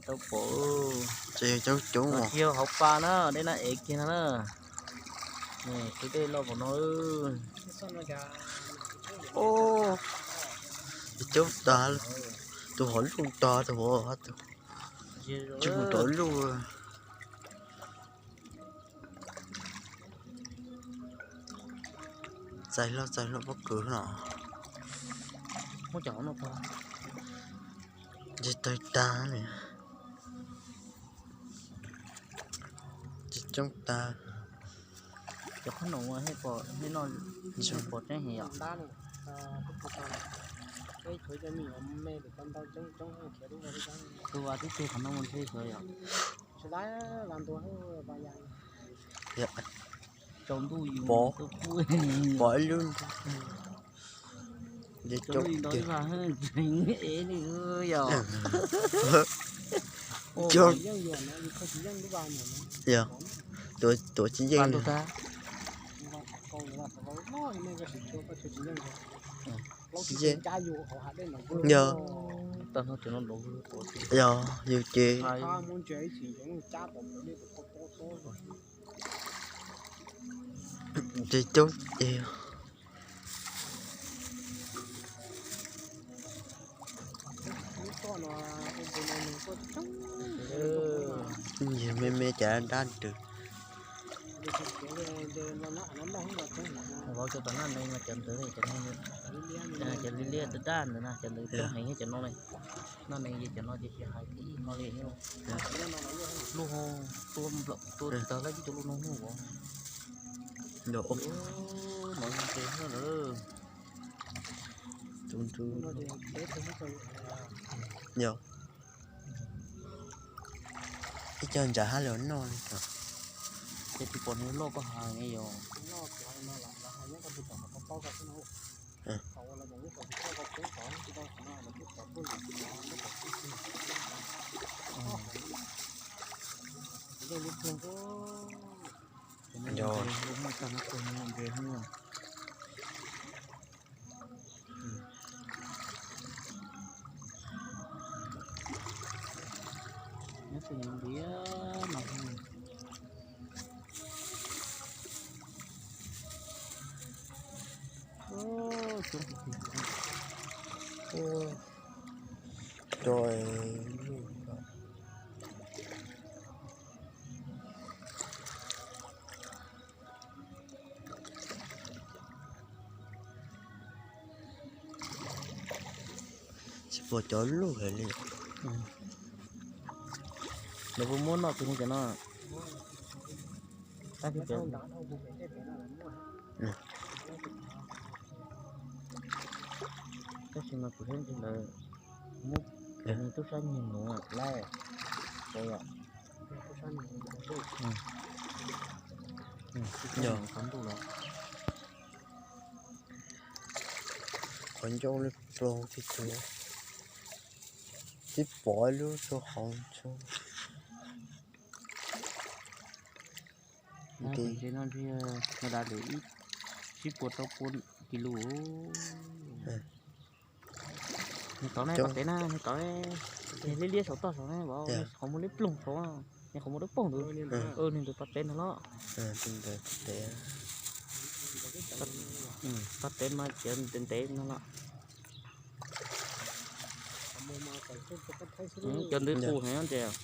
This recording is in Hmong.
Tau pom, ces yog coob coob os. Tsis yog hauv pa na, dej nab ev kiag no na. Tus dej loj npaum no. Coob tag, tus hauv luj tag, tus hauv, tus, tsis mus rov luj. Txais hlo, txais hlo pob kws no. Ces tawg tag li. Ces coob tag. Cov qhob noom pom tseeb heev yom. Tus vas twb ceg qhov no mus ntshe xyov yom. Tsaus ntuj yus pom ib lub, cov li ntawd mas tseem ev li yom. Cov, tuav tsis yeej li. Tsis yeej. Yog, yog yus ces ces coob ces. Nyiag me me cas dab rwg. Vauv cov tom naj neeg mas cov ntawd, cov liab liab daj daj ntawd na, cov ntawd coob heev cov no ne. Naj neeg ces cov no ces tsis hais ib no li. Lub tua nplaum tua tsis tag lawm, ib tug lub no vauv. Yog, ib co ntsav hab los noj li. Ces tus pom nws loj koj hais ne yog. Yog. Tsis pom cov loj heev li. Lawv puas muab noj tus no cov no? Tab sis mas kuv saib ntsis lawv muab cov tub sab nyiag nuv lawm. Qhov ncauj li plaug tib tug, tib pom ib lub rau hauv tsuag. Ntawm no ntshe no da lawm ib tsib puas rau puas kis lus. Nws tod ne, pas pem na, nws tod ne. Liab liab saum toj saud ne, qhov muag liab ploog saud, nws qhov muag dawb paug ntawd. Nws ntawd pas pem ntag los. Pas pem mas cov ntev ntev no los. Cov ntawd qus heev tias.